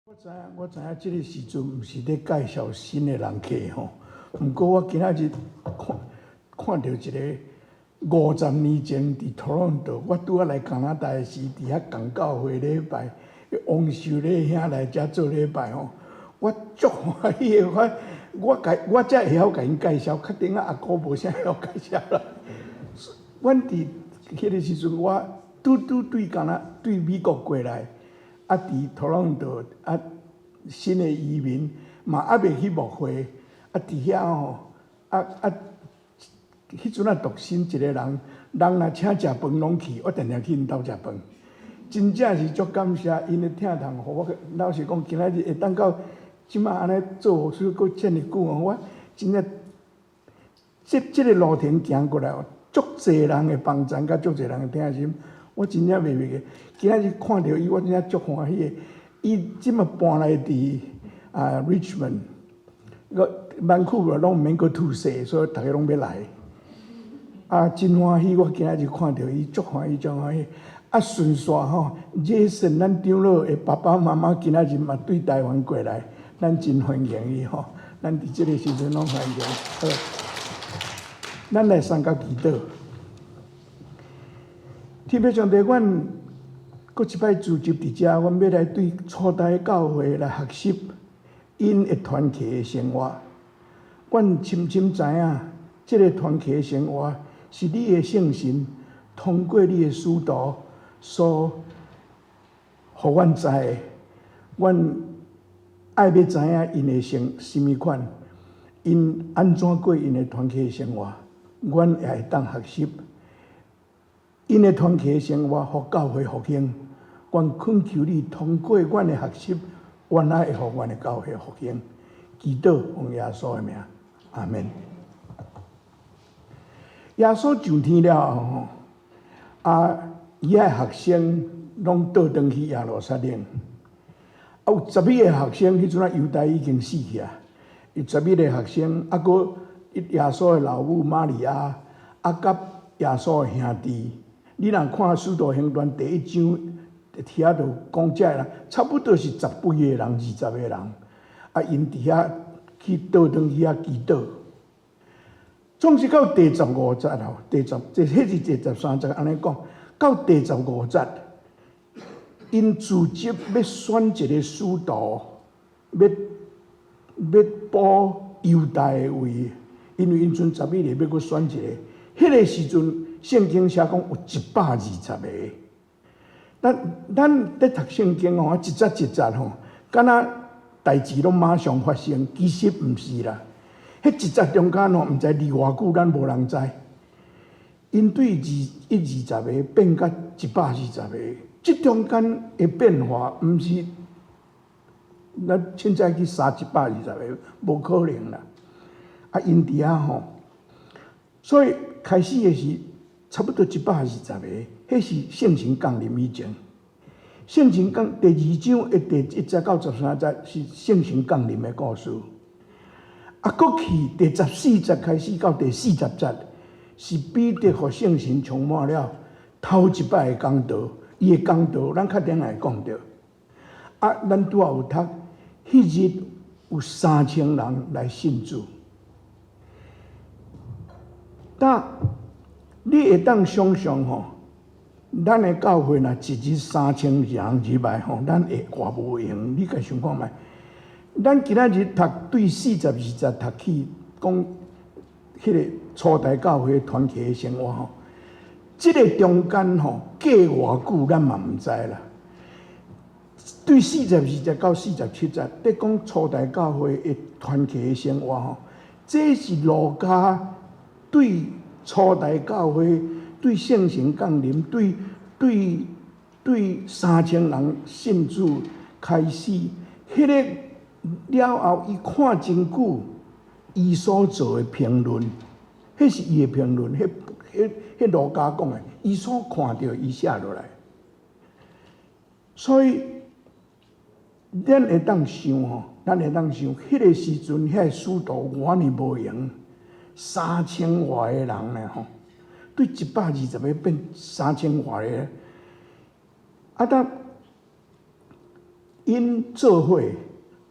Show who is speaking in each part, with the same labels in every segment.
Speaker 1: 我知影，我知影，這个時陣毋是咧介紹新的人客吼。毋過我今仔日看看著一个50年前佇多倫多，我拄仔來加拿大時，佇遐共教會禮拜，王秀禮兄來遮做禮拜吼，我足歡喜的，我我共我才會曉共𪜶介紹，確定啊阿哥無啥會曉介紹啦。阮佇彼个時陣，我拄拄對加拿對美國過來。啊！佇多倫多啊，新的移民嘛猶未去牧會，啊！佇遐吼，啊啊，彼陣啊獨身一個人，人若請食飯攏去，我定定去𪜶兜食飯。真正是足感謝𪜶的疼痛，予我老實講，今仔日會當到這馬按呢做牧師，閣遮爾久哦，我真正這這个路程行過來哦，足濟人的幫贊，佮足濟人的疼心。我真正袂袂記，今仔日看著伊，我真正足歡喜的。伊這馬搬來佇啊 Richmond，個萬區攏毋免閣吐踅，所以逐个攏欲來。啊，真歡喜！我今仔日看著伊，足歡喜，足歡喜。啊，順紲吼，Jason 咱長老的爸爸媽媽今仔日嘛對台灣過來，咱真歡迎伊吼。咱佇這个時陣攏歡迎。好，咱來三甲祈禱。天父上帝，阮閣一擺聚集佇遮，阮欲來對初代教會來學習𪜶的團契的生活。阮深深知影，這个團契的生活是你的聖神通過你的使徒所予阮知的。阮愛欲知影𪜶的生啥物款，𪜶按怎過𪜶的團契的生活，阮也會當學習。𪜶的團契生活，予教會復興。阮懇求你通過阮的學習，阮也會予阮的教會復興。祈禱奉耶穌的名，阿門。耶穌上天了後吼，啊，伊的學生攏倒轉去耶路撒冷。啊，有11个學生，彼陣啊猶大已經死去啊。有十一个學生，啊，閣耶穌的老母瑪利亞，啊，佮耶穌的兄弟。你若看《使徒行傳》第一章，佇遐就講這个人，差不多是十幾個人、20個人，啊，𪜶佇遐去倒轉去遐祈禱。總是到第十五節吼，第十，這彼是第十三節按呢講，到第十五節，𪜶組織欲選一个使徒，欲欲補猶大的位，因為𪜶賰十一個，欲閣選一个。彼个時陣，聖經寫講有120個。咱咱咧讀聖經吼，一節一節吼，敢若代誌攏馬上發生，其實毋是啦。彼一節中間吼，毋知離偌久，咱無人知。𪜶對二一二十個變甲一百二十個，這中間的變化，毋是咱凊彩去殺一百二十個，無可能啦。啊，𪜶佇遐吼，所以開始的是差不多一百二十個，彼是聖神降臨以前。聖神降第二章的第一節到十三節是聖神降臨的故事。啊，閣去第十四節開始到第四十節，是彼得予聖神充滿了頭一擺的講道，伊的講道咱較頂會講著。啊，咱拄仔有讀，彼日有3000人來信主。但你會當想像吼，咱的教會若一日3000人入來吼，咱會偌無閒？你家想看覓？咱今仔日讀對42節讀起，講彼個初代教會團契的生活吼，這个中間吼過偌久，咱嘛毋知啦。對42節到47節，咧講初代教會的團契的生活吼，這是路加對初代教會、對聖神降臨、對對對3000人信主開始，彼个了後，伊看真久，伊所做的評論，彼是伊的評論，彼彼彼路加講的，伊所看著，伊寫落來。所以，咱會當想吼，咱會當想，彼个時陣，遐个使徒偌爾無閒，三千外個人呢吼，對一百二十個變三千外個，啊，當𪜶 𪜶做伙，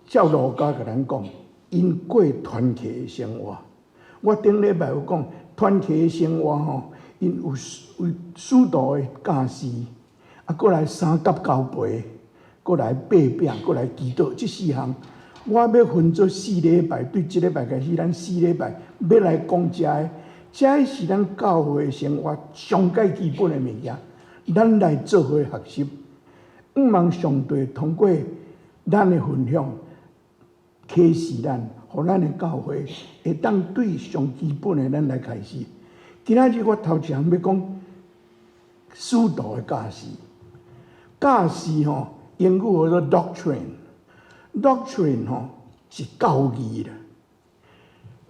Speaker 1: 照路加共咱講，𪜶過團契的生活。我頂禮拜有講團契的生活吼，𪜶有有使徒的教示，啊，閣來三級交陪，閣來擘餅，閣來祈禱，這四項，我欲分做四禮拜，對這禮拜開始，咱四禮拜欲來講這个，這个是咱教會生活上蓋基本的物件，咱來做伙學習。向望上帝通過咱的分享，啟示咱，予咱的教會會當對上基本的咱來開始。今仔日我頭一項欲講使徒的教示，教示吼，英語叫做 doctrine，doctrine 吼是教義啦。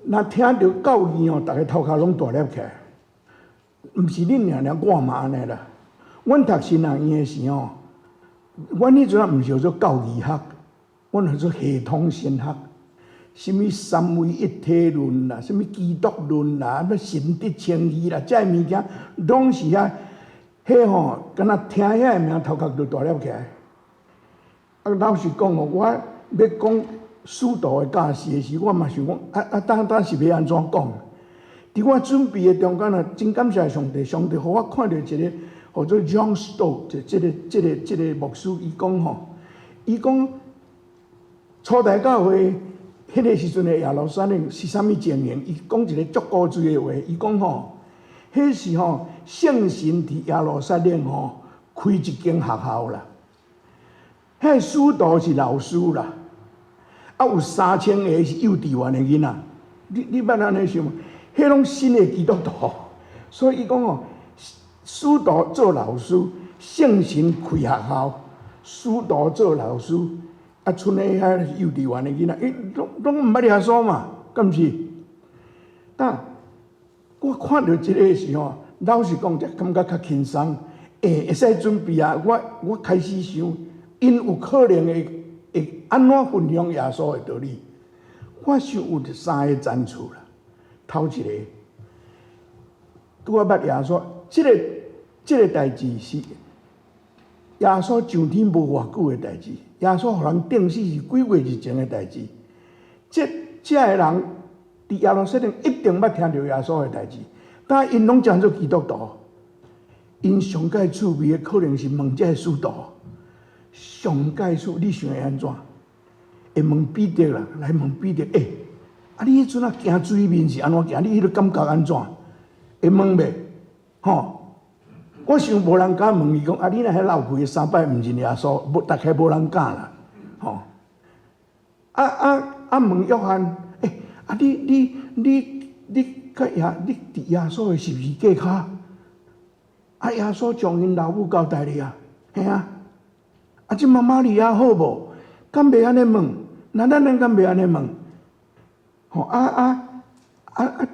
Speaker 1: 若聽著教義吼，逐家頭殼攏大粒起來，毋是恁爾爾，我嘛按呢啦。阮讀神學院的時吼，阮彼陣仔毋是叫做教義學，阮叫做系統神學。啥物三位一體論啦，啥物基督論啦，啥神得稱義啦，這个物件攏是遐，彼吼，敢若聽遐个名頭殼就大粒起來。啊，老實講吼，我欲講使徒的教示的時，我嘛想講，啊啊，當當是欲按怎講？佇我準備的中間啊，真感謝上帝，上帝予我看著一个號做 John Stott 這个牧師，伊講吼，伊講初代教會彼个時陣的耶路撒冷是啥物情形？伊講一个足古錐的話，伊講吼，彼時吼聖神佇耶路撒冷吼開一間學校啦，彼個使徒是老師啦，啊有3000個是幼稚園的囡仔，你捌按呢想無？彼攏新的基督徒，所以伊講吼，使徒做老師，聖神開學校，使徒做老師。啊，賰咧遐幼稚園的囡仔，伊攏攏毋捌耶穌嘛，敢毋是？但我看著這个時吼，老實講，才感覺較輕鬆。欸，會使準備啊！我開始想，𪜶有可能會會按怎分享耶穌的道理？我想有三个層次啦。頭一个，拄仔捌耶穌，這个代誌是耶穌上天無偌久的代誌，耶穌予人釘死是幾月日前的代誌。這个人佇耶路撒冷一定捌聽著耶穌的代誌，但𪜶攏成做基督徒，𪜶上蓋趣味的可能是問這个使徒，上蓋趣，你想會按怎？會問彼得啦，來問彼得，欸，啊你彼陣仔行水面是按怎行？你彼個感覺按怎？會問袂？吼？我想無人敢問伊講，啊，你若彼落氣三擺毋認耶穌，無大概無人敢啦，吼！啊啊啊！問約翰，欸，啊你你你你佮耶，你佇耶穌的十字架跤，啊耶穌將𪜶老母交代你啊，嘿啊！啊這馬瑪利亞好無？敢袂按呢問？那咱咱敢袂按呢問？吼啊啊啊啊！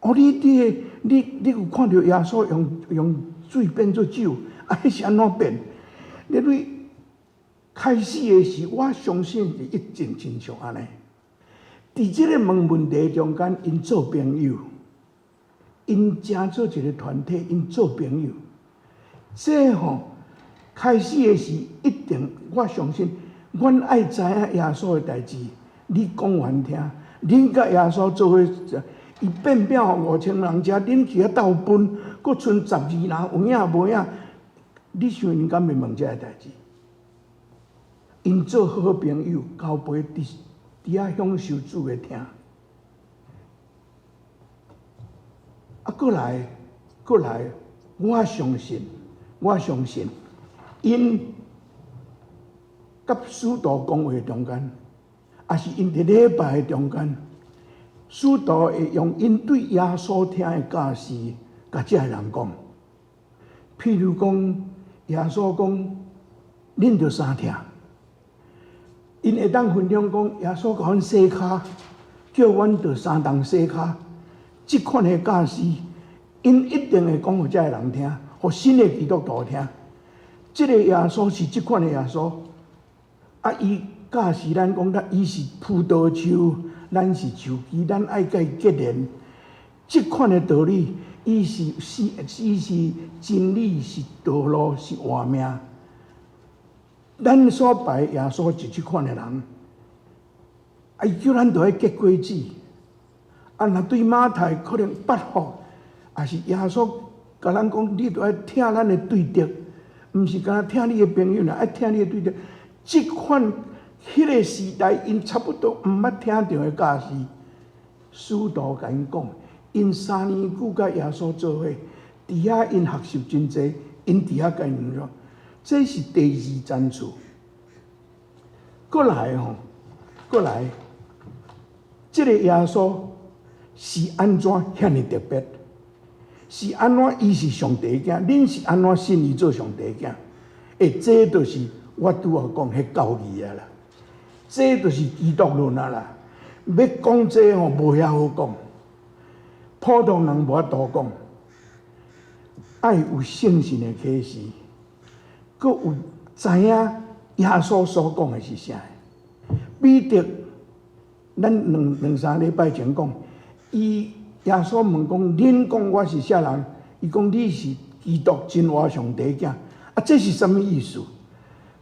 Speaker 1: 哦，你你你你有看著耶穌用用水變做酒，啊，彼是按怎變？你對開始的時，我相信是一定親像按呢。佇這个問問題中間，𪜶做朋友，𪜶成做一个團體，𪜶做朋友。這吼開始的時，一定我相信，阮愛知影耶穌的代誌，你講予阮聽，恁佮耶穌做伙，伊變餅予5000人食，恁去遐鬥分，閣賰12籃，有影無影？你想𪜶敢會問這个代誌？𪜶做好朋友，交陪佇佇遐享受主的疼。啊，閣來，閣來，我相信，我相信，𪜶佮使徒講話中間，抑是𪜶佇禮拜的中間，使徒會用𪜶對耶穌聽的教示，共這个人講。譬如講，耶穌講，恁著相疼。𪜶會當分享講，耶穌共阮洗跤，叫阮著相同洗跤。這款的教示，𪜶一定會講予這个人聽，予新的基督徒聽。這个耶穌是這款的耶穌，啊，伊教示咱講，咱伊是葡萄樹，咱是樹枝，咱愛共伊結連。這款的道理，伊是是伊是真理，是道路，是活命。咱所拜耶穌是這款的人，啊，伊叫咱著愛結果子。啊，若對馬太可能八福，也是耶穌共咱講，你著愛疼咱的對敵，毋是干焦疼你的朋友，愛疼你的對敵。這款彼個時代，𪜶差不多毋捌聽著的教示，使徒共𪜶講，𪜶3年久佮耶穌做伙，佇遐𪜶學習真濟，𪜶佇遐共𪜶講，這是第二層次。閣來吼，閣來，這個耶穌是按怎遐爾特別？是按怎伊是上帝囝？恁是按怎信伊做上帝囝？欸，這就是我拄仔講彼教義啊啦，這就是基督論啊啦。欲講這吼無遐好講，普通人無法度講。愛有聖神的啟示，閣有知影耶穌所講的是啥？彼得，咱兩兩三禮拜前講，伊耶穌問講：恁講我是啥人？伊講你是基督真活上帝囝。啊，這是啥物意思？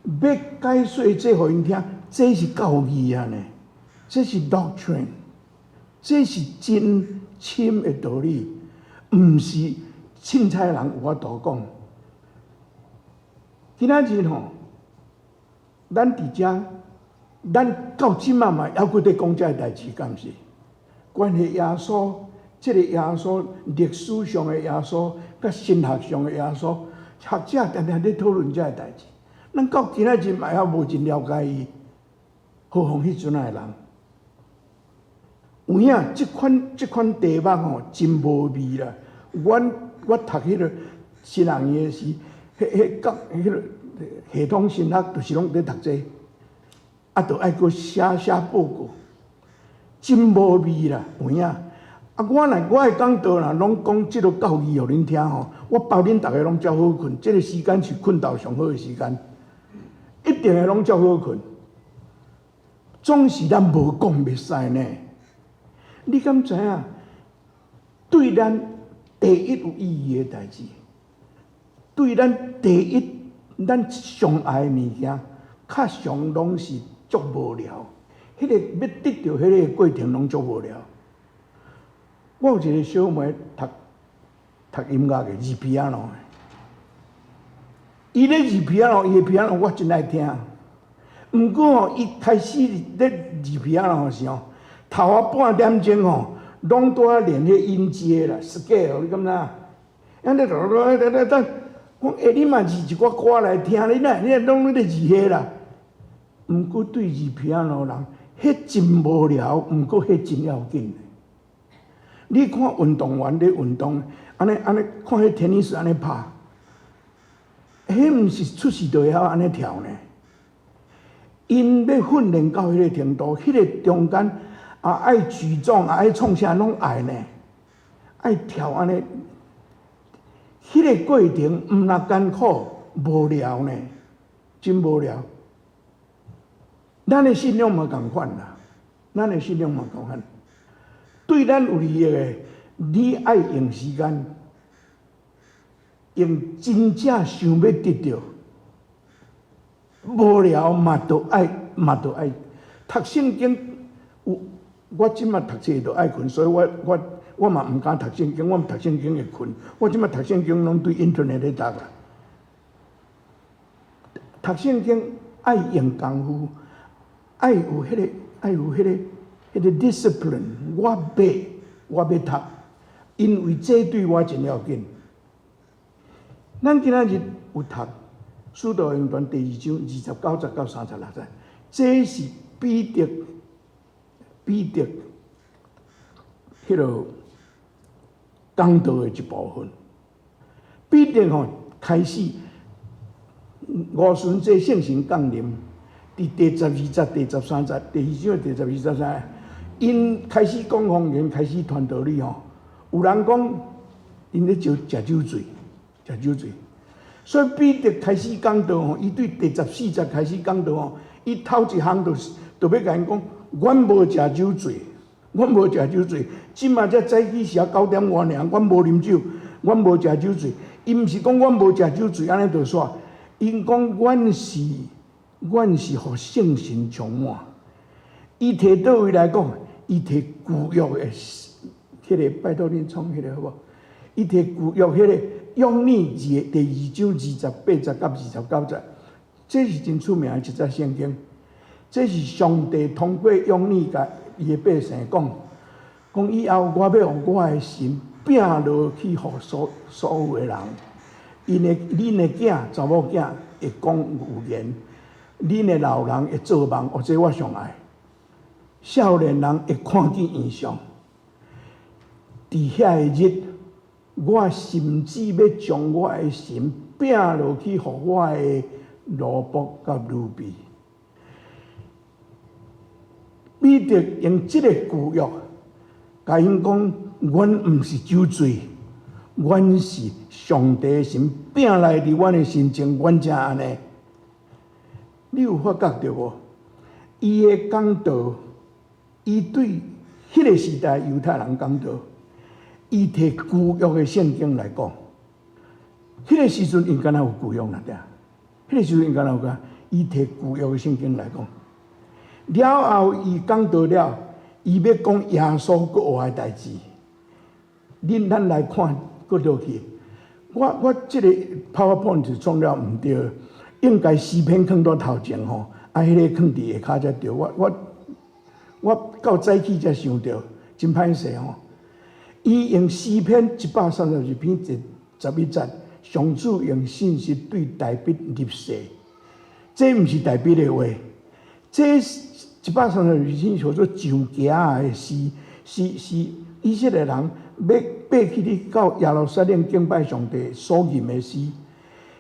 Speaker 1: 欲解說這予𪜶聽，這是教義啊呢，這是 doctrine，這是真深的道理，毋是凊彩人有法度講。今仔日吼，咱佇遮，咱到這馬嘛猶閣佇講這个代誌，敢毋是？關係耶穌，這個耶穌歷史上的耶穌，佮神學上的耶穌，學者定定佇討論這个代誌。咱到今仔日嘛猶無真了解伊，何況彼陣仔的人。有影，這款這款題目吼，真無味啦。阮我讀彼個神學院時，彼彼教彼個系統神學，就是攏佇讀這個，啊，著愛閣寫寫報告，真無味啦，有影。啊，我若我的講道若攏講這个教義予恁聽吼，我包恁逐个攏足好睏。這个時間是睏著上好的時間，一定會攏足好睏。總是咱無講袂使呢。你敢知影？對咱第一有意義的代誌，對咱第一咱上愛的物件，較常攏是足無聊。彼個欲得著彼個過程攏足無聊。我有一個小妹讀讀音樂的，彈 piano 的。伊咧彈 piano，伊的 piano 我真愛聽。毋過吼，伊開始咧彈 piano 的時候，頭仔半點鐘吼，攏拄仔練彼音階啦，scale，你敢知影？按呢咧咧咧，講欸，你嘛彈一寡歌來聽，你哪你攏咧彈彼啦？毋過對彈 piano 人，彼真無聊，毋過彼真要緊。你看運動員咧運動，按呢按呢看彼 tennis 按呢拍，彼毋是出世就會曉按呢跳呢。𪜶欲訓練到彼個程度，彼個中間啊愛舉重啊愛創啥攏愛呢，愛跳按呢，彼個過程毋若艱苦，無聊呢，真無聊。咱的信仰嘛仝款啦，咱的信仰嘛仝款。對咱有利益的，你愛用時間，用真正想欲得著，無聊嘛著愛嘛著愛讀聖經。有我這馬讀冊著愛睏，所以我我我嘛毋敢讀聖經，我讀聖經會睏。我這馬讀聖經攏對 internet 咧讀啦。讀聖經愛用功夫，愛有彼個愛有彼個彼個 discipline。我欲我欲讀，因為這對我真要緊。咱今仔日有讀《使徒行傳》第二章29節到36節，這是彼得彼得彼个講道的一部分。彼得吼開始五旬節聖神降臨，佇第12節、第13節、第二章的第12、13，𪜶開始講方言，開始傳道理吼。有人講𪜶咧招食酒醉，食酒醉。所以彼得開始講道吼，伊對第14節開始講道吼，伊頭一項就是就欲共𪜶講，阮無食酒醉，阮無食酒醉。這馬才早起時9點外爾，阮無啉酒，阮無食酒醉。伊毋是講阮無食酒醉，按呢就煞。𪜶講阮是阮是予聖神充滿。伊提佗位來講？伊提舊約的彼個，拜託恁創彼個好無？伊提舊約彼個約珥二第二章28節佮29節，這是真出名的一節聖經。這是上帝通過約珥共伊的百姓講，講以後我欲予我的神摒落去，予所所有的人，𪜶的恁的囝查某囝會講預言，恁的老人會做夢，哦，這我上愛。少年人會看見異象。佇遐个日，我甚至欲將我的神摒落去，予我的奴僕佮奴婢。彼得用這个舊約，共𪜶講，阮毋是酒醉，阮是上帝的神摒來佇阮的身前，阮才按呢。你有發覺著無？伊的講道，伊對彼个時代猶太人講道，伊提舊約的聖經來講，彼个時陣𪜶敢若有舊約爾對？彼个時陣𪜶敢若有講，伊提舊約的聖經來講，了後伊講道了，伊欲講耶穌閣活的代誌。恁咱來看，閣落去，我我這个 PowerPoint 創了毋對，應該詩篇囥佇頭前吼，啊，彼个囥佇下跤才對。我我我到早起才想著，真歹勢吼。伊用詩篇132篇第11節，上主用信實對大衛立誓，這毋是大衛的話，這132篇叫做上行的詩，是是以色列人欲爬起去到耶路撒冷敬拜上帝所吟的詩，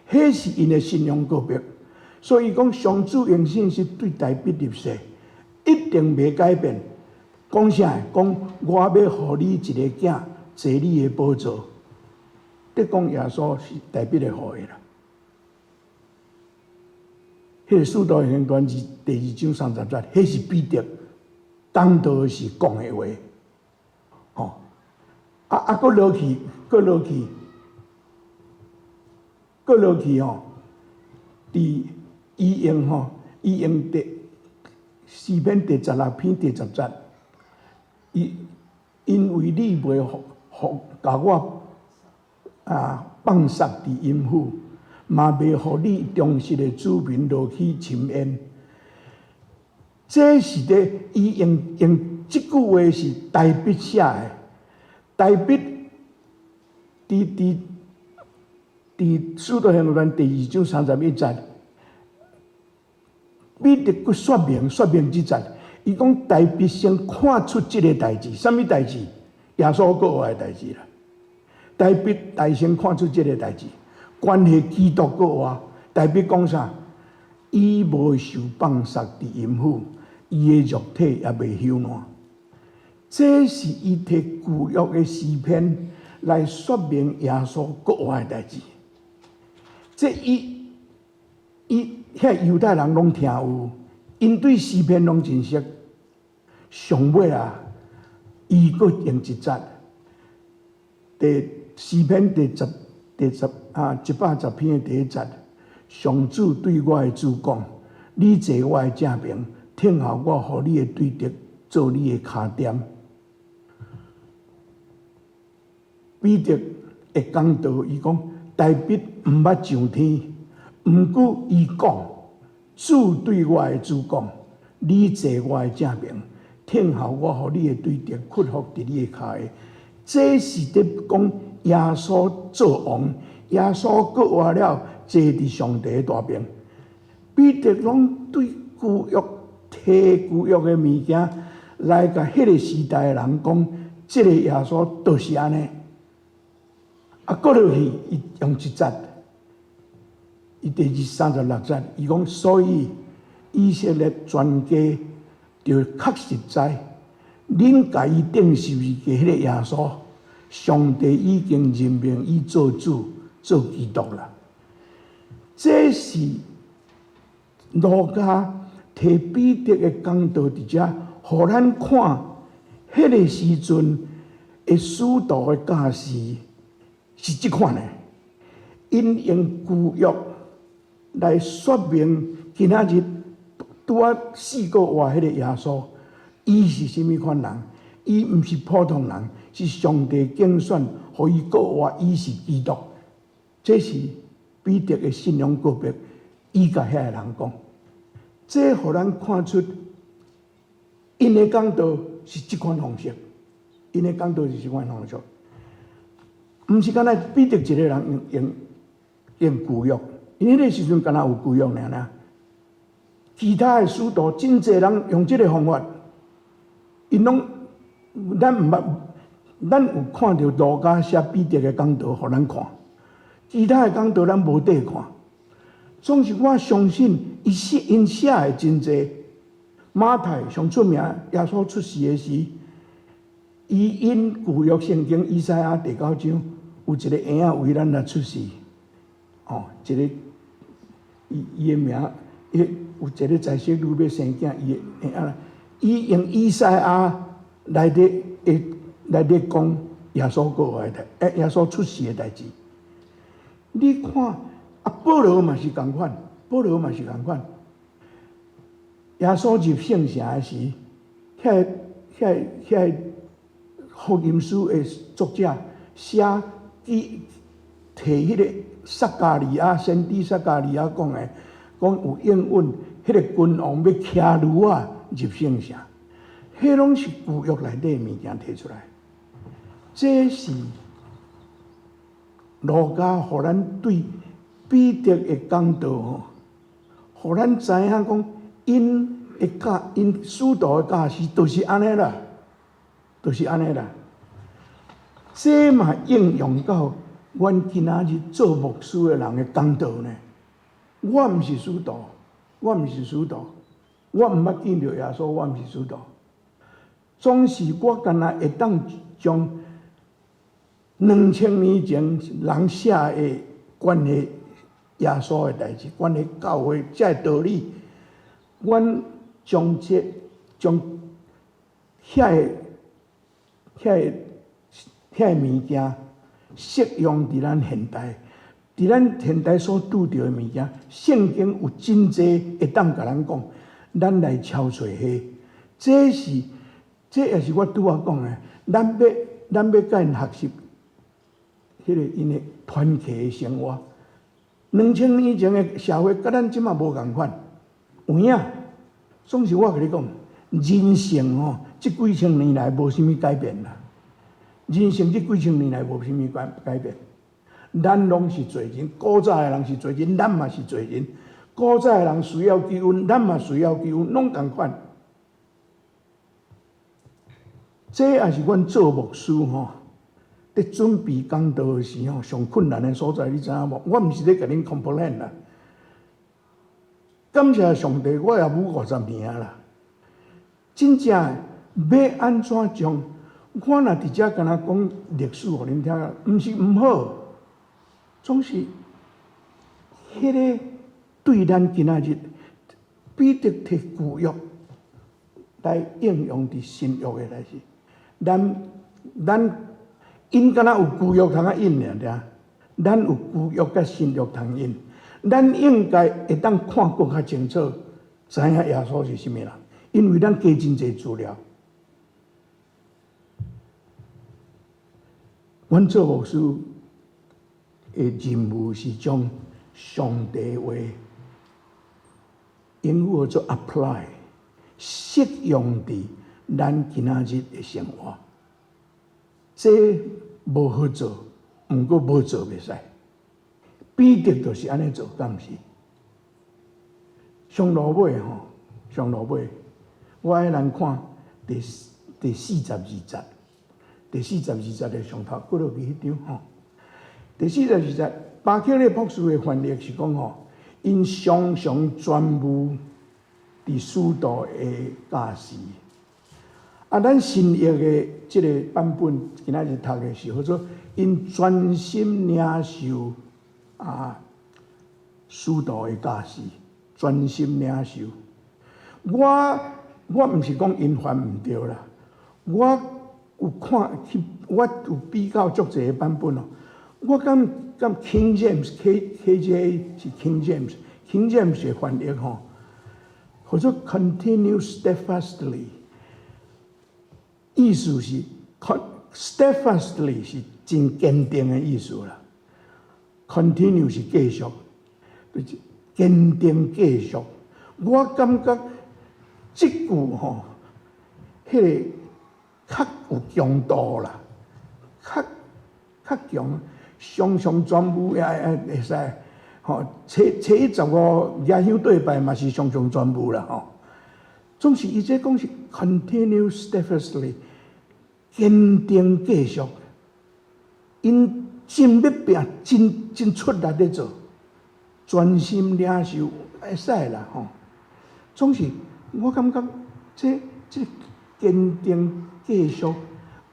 Speaker 1: 彼是𪜶的信仰告白。所以講，上主用信實對大衛立誓，一定袂改變。講啥？講我欲予你一个囝坐你的寶座。咧講耶穌是大衛的後裔啦。彼个使徒行傳二第二章30節，彼是彼得講道時講的話。吼，啊啊，閣落去，閣落去，閣落去吼，佇伊用吼，伊用第詩篇第16篇第10節，伊因為你袂予予共我啊放捒佇陰府，嘛袂予你忠實的子民落去深淵。這是咧，伊用用這句話是大衛寫的，大衛佇佇佇使徒行傳第二章31節，彼得閣說明說明這節，伊講大衛先看出這个代誌，啥物代誌？耶穌閣活的代誌啦。大衛大先看出這个代誌，關係基督閣活。大衛講啥？伊無受放捒佇陰府，伊的肉體也袂朽爛。這是伊提舊約的詩篇來說明耶穌閣活的代誌。這伊伊遐猶太人攏聽有，𪜶對詩篇攏真熟。上尾啊，伊閣用一節，第詩篇第十第十啊110篇的第一節，上主對我的主講：你坐我的正爿，聽候我予你的對敵做你的跤墊。彼得會講道，伊講大衛毋捌上天，毋過伊講，主對我的主講：你坐我的正爿，聽候我予你的對敵屈服佇你的跤下。這是佇講耶穌做王，耶穌閣活了，坐佇上帝的大爿。彼得攏對舊約提舊約的物件來共彼个時代的人講，這个耶穌就是按呢。啊，閣落去，伊用一節，伊第二36節，伊講，所以以色列全家就確實知，恁共伊釘十字架彼个耶穌，上帝已經任命伊做主、做基督啦。這是路加提彼得的講道佇遮，予咱看，彼个時陣的使徒的教示是這款的，𪜶用舊約來說明今仔日拄仔死閣活彼个耶穌，伊是啥物款人？伊毋是普通人，是上帝揀選，予伊閣活，伊是基督。這是彼得的信仰告白，伊共遐个人講，這予咱看出，𪜶的講道是這款方式，𪜶的講道是這款方式，毋是干焦彼得一个人用用舊約，𪜶彼个時陣干焦有舊約爾爾，其他的使徒真濟人用這个方法，𪜶攏咱毋捌，咱有看著路加寫彼得的講道，予咱看。其他的講道咱無得看，總是我相信伊寫𪜶寫的真濟。馬太上出名，耶穌出世的時，伊引舊約聖經以賽亞第九章，有一个嬰仔為咱來出世，哦，一个伊伊的名，伊有一个在室女欲生囝，伊的嬰仔，伊用以賽亞來咧會來咧講耶穌過來的，欸，耶穌出世的代誌。你看，啊，保羅嘛是仝款，保羅嘛是仝款。耶穌入聖城的時，遐遐遐福音書的作者寫記提彼个撒迦利亞先知撒迦利亞講的，講有應允，彼个君王欲騎驢仔入聖城，彼攏是舊約內底物件提出來，這是。路加予咱對彼得的講道吼，予咱知影講，𪜶的教，𪜶使徒的教示就是按呢啦，就是按呢啦。這嘛應用到阮今仔日做牧師的人的講道呢。我毋是使徒，我毋是使徒，我毋捌見著耶穌，我毋是使徒。總是我干焦會當將2000年前人寫的關於耶穌的代誌，關於教會這个道理，阮將這將遐个遐個遐个物件適用佇咱現代，佇咱現代所拄著的物件，聖經有真濟會當共咱講，咱來抄揣彼，這是這也是我拄仔講的，咱欲共𪜶學習。彼个𪜶的團契的生活，2000年前的社會，佮咱這馬無仝款，有影。總是我共你講，人性吼，這幾千年來無啥物改變啦。人性這幾千年來無啥物改改變，咱攏是罪人，古早的人是罪人，咱嘛是罪人。古早的人需要救恩，咱嘛需要救恩，攏仝款。這也是阮做牧師吼。佇準備講道的時候，上困難的所在，你知影無？我毋是咧共恁 complain 啦。感謝上帝，我也舞50年啊啦。真正欲按怎將？我若佇遮干焦講歷史予恁聽，毋是毋好，總是彼个對咱今仔日彼得提舊約來應用佇新約的代誌，咱咱。𪜶敢若有舊約通啊引爾爾，咱有舊約佮新約通引，咱應該會當看閣較清楚，知影耶穌是啥物人，因為咱加真濟資料。阮做牧師的任務是將上帝話英語叫做 apply，適用佇咱今仔日的生活。這無好做，毋過無做袂使。彼得就是按呢做，敢毋是？上落尾吼，上落尾，我愛咱看第第四十二節，第四十二節的上頭過落去彼張吼。第四十二節，巴克利博士的翻譯是講吼，𪜶常常專務佇使徒的教示。啊，咱新約的這个版本，今仔日讀的是，號做𪜶專心領受啊，使徒的教示，專心領受。我我毋是講𪜶翻毋對啦，我有看去，我有比較足濟个版本哦。我感覺 King James K K J 是 King James，King James 的翻譯吼，或者 continue steadfastly，意思是 steadfastly 是真堅定的意思啦。continue 是繼續，就是堅定繼續。我感覺這句吼，彼個較有強度啦，較較強，常常全部也會會使。吼，初初一十五舉香對拜嘛是常常全部啦吼。總是伊這講是 continue steadfastly，堅定繼續，𪜶真欲拚，真真出力咧做，專心領受會使啦吼。總是我感覺這這堅定繼續，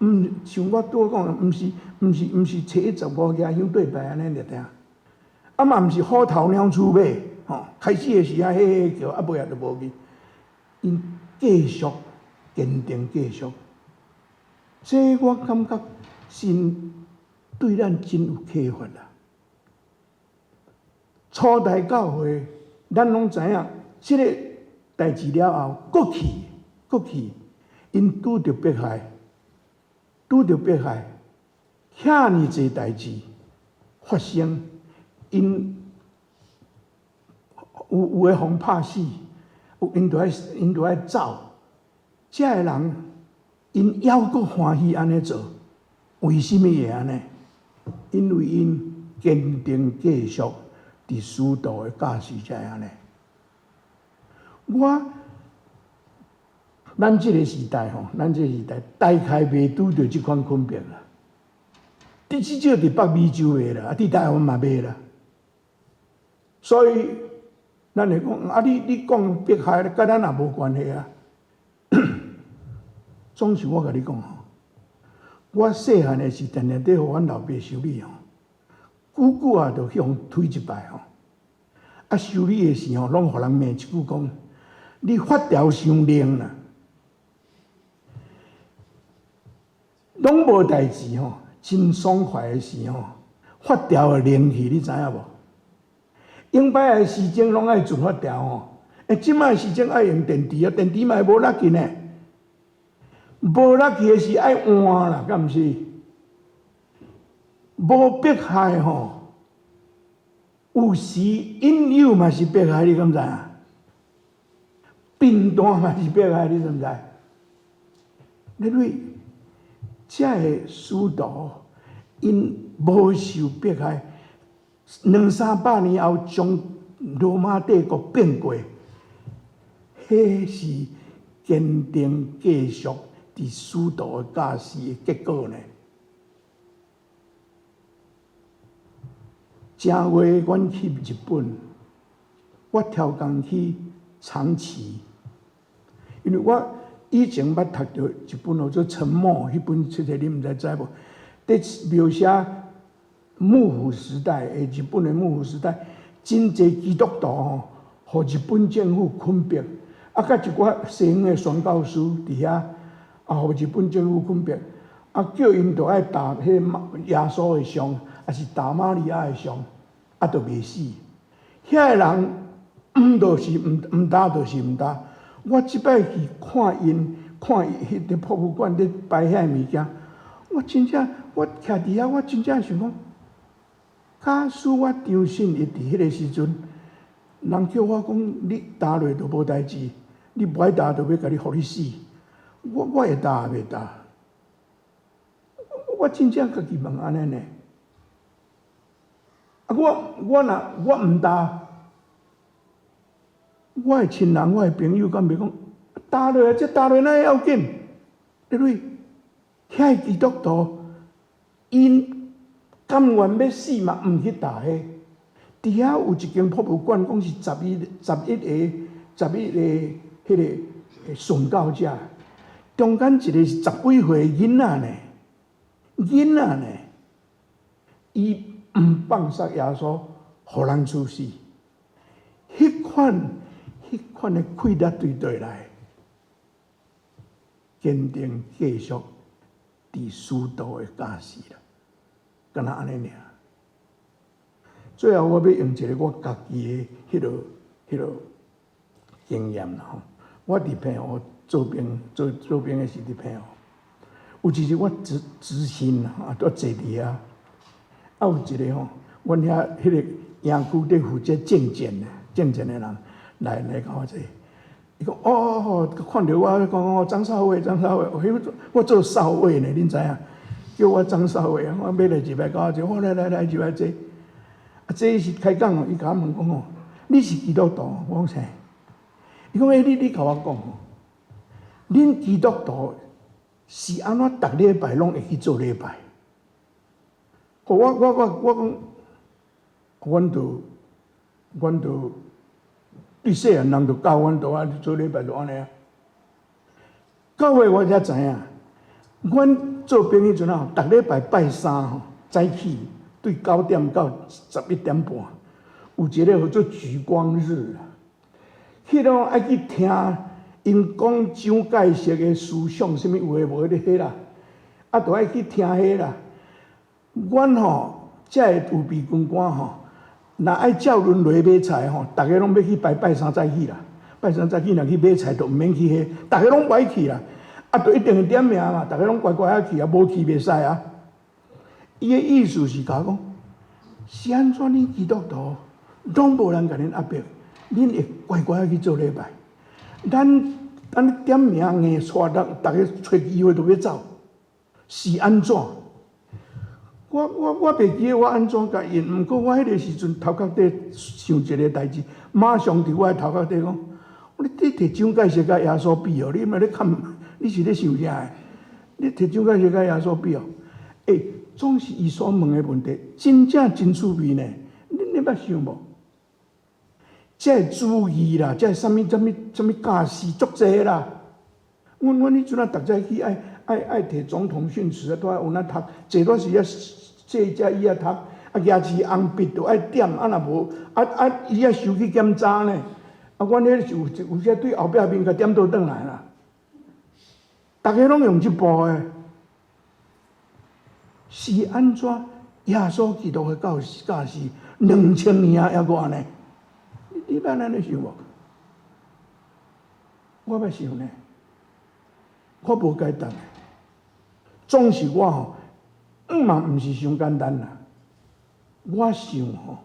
Speaker 1: 毋像我拄仔講的，毋是毋是毋是初一十五舉香對拜按呢爾爾。啊嘛毋是虎頭鳥鼠尾，吼，開始的時啊，嘿嘿叫，啊尾仔就無去。𪜶繼續堅定繼續，這我感覺真對咱真有啟發啦。初代教會，咱攏知影，這个代誌了後，閣去閣去，𪜶拄著迫害，拄著迫害，遐爾濟代誌發生。𪜶有有的予拍死，有𪜶著愛走。這个人，𪜶猶閣歡喜按呢做，為啥物會按呢？因為𪜶堅定繼續佇使徒的教示才會按呢。我，咱這个時代吼，咱這个時代大概袂拄著這款困迫啦。至少佇北美洲袂啦，啊，佇台灣嘛袂啦。所以，咱會講啊，你你講迫害，佮咱也無關係啊。總是我共你講吼，我細漢的時，定定佇予阮老爸修理吼，久久啊，就去予推一擺吼。啊，修理的時候，攏予人罵一句講：你發條傷靈啦，攏無代誌吼，真爽快的時吼，發條會靈去，你知影無？永擺的時鐘攏愛轉發條吼，欸，這擺時鐘愛用電池啊，電池嘛會無力去呢。無力去的時愛換啦，敢毋是？無迫害吼，有時引誘嘛是迫害，你敢知影？貧惰嘛是迫害，你知毋知？因為這个使徒𪜶無受迫害。兩三百年後，將羅馬帝國變過，彼是堅定繼續佇使徒的教示的結果呢。正月阮去日本，我超工去長崎，因為我以前捌讀著一本叫做《沉默》彼本冊冊，你毋知知無？佇描寫幕府時代，的日本的幕府時代，真濟基督徒吼，予日本政府困迫，啊，佮一寡西方的宣教師佇遐，啊，予日本政府困迫，啊，叫𪜶著愛踏彼個耶穌的像，抑是踏瑪利亞的像，啊，著袂死。遐个人毋就是毋毋踏，就是毋踏。我這擺去看𪜶，看彼個博物館咧擺遐个物件，我真正我徛佇遐，我真正想講，假使我張信伊佇彼个時陣，人叫我講你踏落就無代誌，你無愛踏就欲共你予你死，我我會踏抑袂踏？我真正家己問按呢呢。啊，我我若我毋踏，我的親人、我的朋友敢袂講踏落來，這踏落來哪會要緊？因為遐個基督徒，𪜶甘願欲死嘛，毋去踏彼。佇遐有一間博物館，講是十一、十一个、十一個彼个殉教者，中間一個是十幾歲囡仔呢，囡仔呢，伊毋放殺耶穌，予人處死。彼款、彼款的氣力對佗來？堅定繼續佇使徒的教示啦，敢若按呢爾。最後，我欲用一个我家己的彼个、彼个經驗啦吼。我佇澎湖做兵，做做兵的時佇澎湖，有一日我執執勤啊，都坐佇遐，啊有一個吼，阮遐彼個營區佇負責證件的，證件的人來來共我坐。伊講哦哦哦，看著我講哦，張少尉，張少尉，我做少尉呢，恁知影？叫我張少尉，我欲來入來共我坐，我來來來入來坐。啊，這是開講哦，伊共我問講哦，你是基督徒？我講啥？伊講欸，你你共我講，恁基督徒是按怎逐禮拜攏會去做禮拜？我我我我講，阮就阮就對細漢人就教阮就按呢做禮拜就按呢啊。到尾我才知影，阮做兵彼陣啊，逐禮拜拜三吼早起，對9點到11點半，有一個號做莒光日，彼個愛去聽𪜶講蔣介石的思想，啥物有的無的彼啦，啊，就愛去聽彼啦。阮吼，遮个預備軍官吼，若愛照輪流買菜吼，逐个攏欲去拜拜三早起啦。拜三早起若去買菜，就毋免去彼，逐个攏愛去啦。啊，就一定會點名嘛，逐个攏乖乖仔去啊，無去袂使啊。伊的意思是共我講，是按怎恁基督徒攏無人共恁壓迫，恁會乖乖仔去做禮拜。咱咱點名硬帶人，逐个揣機會就欲走，是按怎？我我我袂記得我按怎共應，毋過我彼個時陣頭殼底想一個代誌，馬上佇我的頭殼底講：你你提蔣介石佮耶穌比哦？你毋咧看？你是咧想啥？你提蔣介石佮耶穌比哦？欸，總是伊所問的問題，真正真趣味呢。你你捌想無？這個主義啦，這個啥物啥物啥物教示足濟啦。阮阮彼陣啊，逐早起愛愛愛提總統訓詞啊，都愛有那讀，這段時間這遮伊愛讀，啊，舉起紅筆都愛點，啊若無，啊啊伊愛收去檢查呢。啊，阮彼是有有時對後壁面共點倒轉來啦。逐家攏用這部的，是按怎耶穌基督的教教示2000年啊，猶閣按呢？你捌按呢想無？我捌想呢，我無解答。總是我吼，嘛毋是傷簡單啦。我想吼，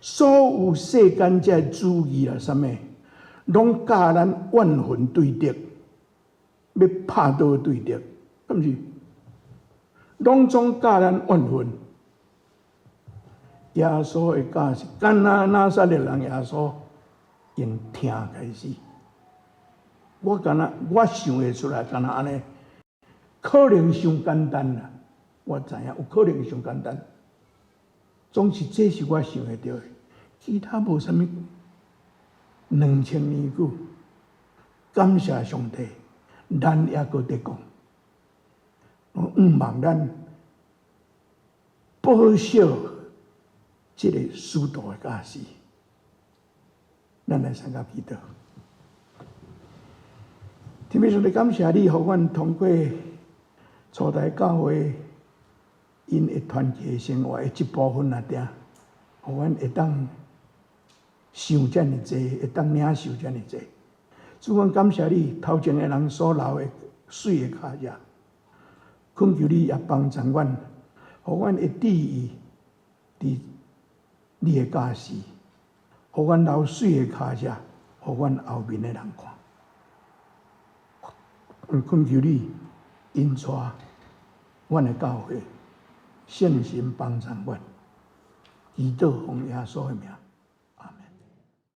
Speaker 1: 所有世間這主義啦，啥物，攏教咱怨恨對敵，欲拍倒對敵，敢毋是？攏總教咱怨恨。耶穌的教示，敢若拿撒勒人耶穌用疼開始。我敢若我想會出來，敢若按呢，可能傷簡單啦。我知影有可能傷簡單，總是這是我想會著的，其他無啥物。2000年久，感謝上帝，咱猶閣佇講，我向望咱保守這個使徒的教示，咱來三甲祈禱。天父上帝，感謝你，予阮通過初代教會𪜶的團契生活的這部分內底，予阮會當想遮爾濟，會當領受遮爾濟。主，阮感謝你頭前的人所留的媠的跤跡，懇求你也幫助阮，予阮會注意佇你的教示，予阮留媠的跤跡，予阮後面的人看。懇求你引帶阮的教會，聖神幫助阮，祈禱奉耶穌的名。